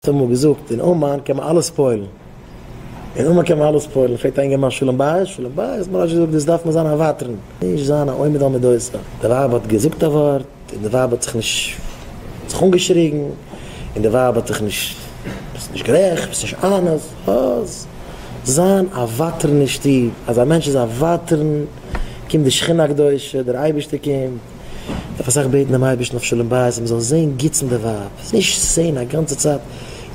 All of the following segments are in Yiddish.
האט אמאל געזאגט, אין אומאן קען מען אלעס פועל'ן. אין אומאן קען מען אלעס פועל'ן. פרעגט א אינגערמאן שלום בית? שלום בית? מוהראש האט געזאגט, דאס דארף מען זיין א ותרן, נישט זיין א עומד על מדותיו. די ווייב האט געזאגט א ווארט, און די ווייב האט זיך נישט זיך אנגעשריגן, און די ווייב האט זיך נישט, ביסט נישט גערעכט, ביסט נישט honest, לאז זיין א ותרן אין שטוב, אז א מענטש איז א ותרן, קומט די שכינה הקדושה, דער אייבערשטער קומט. דארף אסאך בעטן דעם אייבערשטן אויף שלום בית אז מען זאל זען גוטס אין די ווייב, נישט זען א גאנצע צייט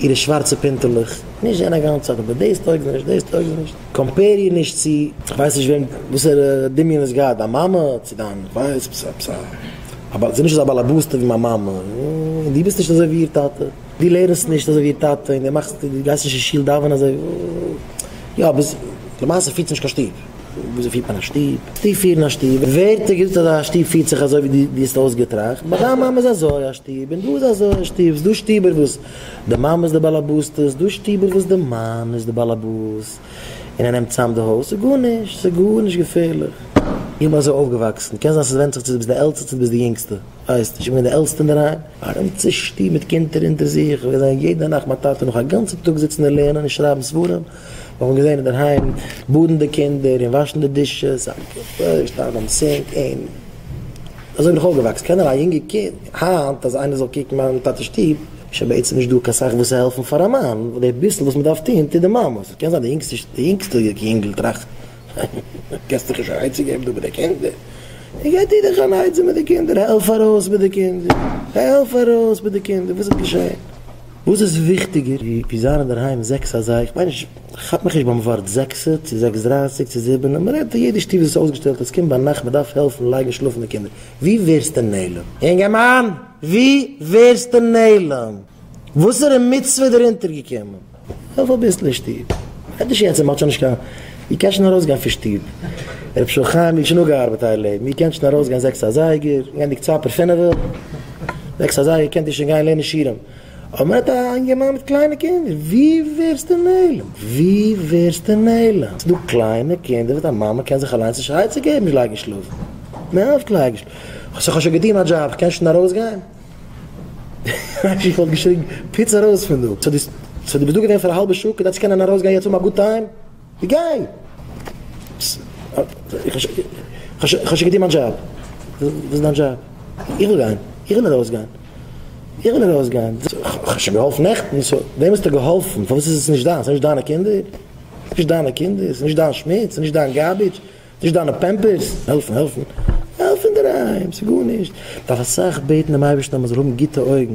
אירע שווארצע פינטעלעך, נישט זען א גאנצע צייט אבער דאס טויג זי נישט, דאס טויג זי נישט, compare איר נישט צו, כ'ווייס נישט וועם, וואסערע דמיון האסט געהאט, דיין מאמע צו דיין, כ'ווייס, עפעס עפעס א, זי איז נישט אזא באלעבאסטע ווי מיין מאמע, און דו ביסט נישט אזוי ווי איר טאטע, דו לערנסט נישט אזוי ווי איר טאטע, און דו מאכסט, דו גייסט נישט אין שול דאווענען אזוי, יא, ביז, למעשה פירט זי נישט קיין שטוב. וויאזוי פירט מען א שטוב? צו פירן א שטוב, ווער האט דיר געזאגט אז א שטוב פירט זיך אזוי ווי דו האסט אויסגעטראכט? ביי דיין מאמע איז אזוי א שטוב, און דא איז אזוי א שטוב, ס'דא שטובער וואס די מאמע איז די באלעבאסטע, ס'דא שטובער וואס די מאן איז די באלעבאס און ער נעמט צאם די הויז, ס'איז גארנישט, ס'איז גארנישט געפערליך. איך בין אזוי אויפגעוואקסן, קען זיין ס'ווענדט זיך צו דו ביסט די עלטסטע צו דו ביסט די יונגסטע, ווייסט נישט, איך בין געווען די עלטסטע אינדערהיים, א גאנצע שטוב מיט קינדער אונטער זיך, איך האב געזען יעדע נאכט מיין טאטע נאך א גאנצע טאג זיצן און לערנען און שרייבן ספרים, מיר האבן געזען אינדערהיים באדן די קינדער און וואשן די dishes, שטיין ביים sink און אזוי בין איך אויפגעוואקסן, קען א יונגע קינד היינט אז איינער זאל קוקן מיין טאטע'ס שטוב, איז שוין בעצם נישט דא קיין סאך וואס צו העלפן פאר א מאן, די ביסל וואס מען דארף טון טוט די מאמע, ס'קען זיין די יונגסטע יונגל טראכט קענסט דיך נישט אן עצה געבן דא מיט די קינדער, גיי טו דיך אן עצה מיט די קינדער, העלף ארויס מיט די קינדער, העלף ארויס מיט די קינדער, וואס איז געשען? וואס איז וויכטיגער ווי זיין אינדערהיים זעקס אזייגער, איך מיין נישט, כאפ מיך נישט ביים ווארט, זעקסע צו זעקס דרייסיג צו זיבענע, מען רעדט אין יעדע שטוב איז עס אויסגעשטעלט אז קומט ביינאכט מען דארף העלפן לייגן שלאפן די קינדער, ווי ווערסטו נעלם? אינגערמאן! ווי ווערסטו נעלם? וואסערע מצוה איז דיר אונטערגעקומען? העלף אביסל אין שטוב. רעד נישט יעצט, מען האט שוין נישט קיין, איר קענט שוין ארויסגיין פון שטוב. ר' שלום חיים איר האט שוין אפגעארבעט אייער לעבן, איר קענט שוין ארויסגיין זעקס אזייגער, געענדיגט supper פינעווע, זעקס אזייגער קענט איר שוין גיין לערנען שיעורים. אבער מען רעדט א אינגערמאן מיט קליינע קינדער, ווי ווערסטו נעלם? ווי ווערסטו נעלם? ס'דא קליינע קינדער וואס א מאמע קען זיך אליינס נישט עצה געבן נישט לייגן שלאפן. מען העלפט לייגן שלאפן. כ'האב שוין געטון מיין דזשאב, כ'קען שוין ארויסגיין? איך וואלט געשריגן, פוץ ארויס פון דא! so דו ביסט דא געווען פאר א האלבע שעה כדי צו קענען ארויסגיין יעצט האבן א good time? גיי! איך האב שוין געטון מיין דזשאב. וואס איז דיין דזשאב? איך וויל גיין. איך וויל ארויסגיין. איך וויל ארויסגיין. איך האב שוין געהאלפן נעכטן, so וועם האסטו געהאלפן? פארוואס איז עס נישט דיינס? ס'איז נישט דיינע קינדער? ס'איז נישט דיינע קינדער? ס'איז נישט דיין שמוץ? ס'איז נישט דיין garbage? נישט דיינע Pampers, העלפן העלפן, העלף אינדערהיים, ס'איז גארנישט, מ'דארף אסאך בעטן דעם אייבערשטן אז מ'זאל האבן גוטע אויגן.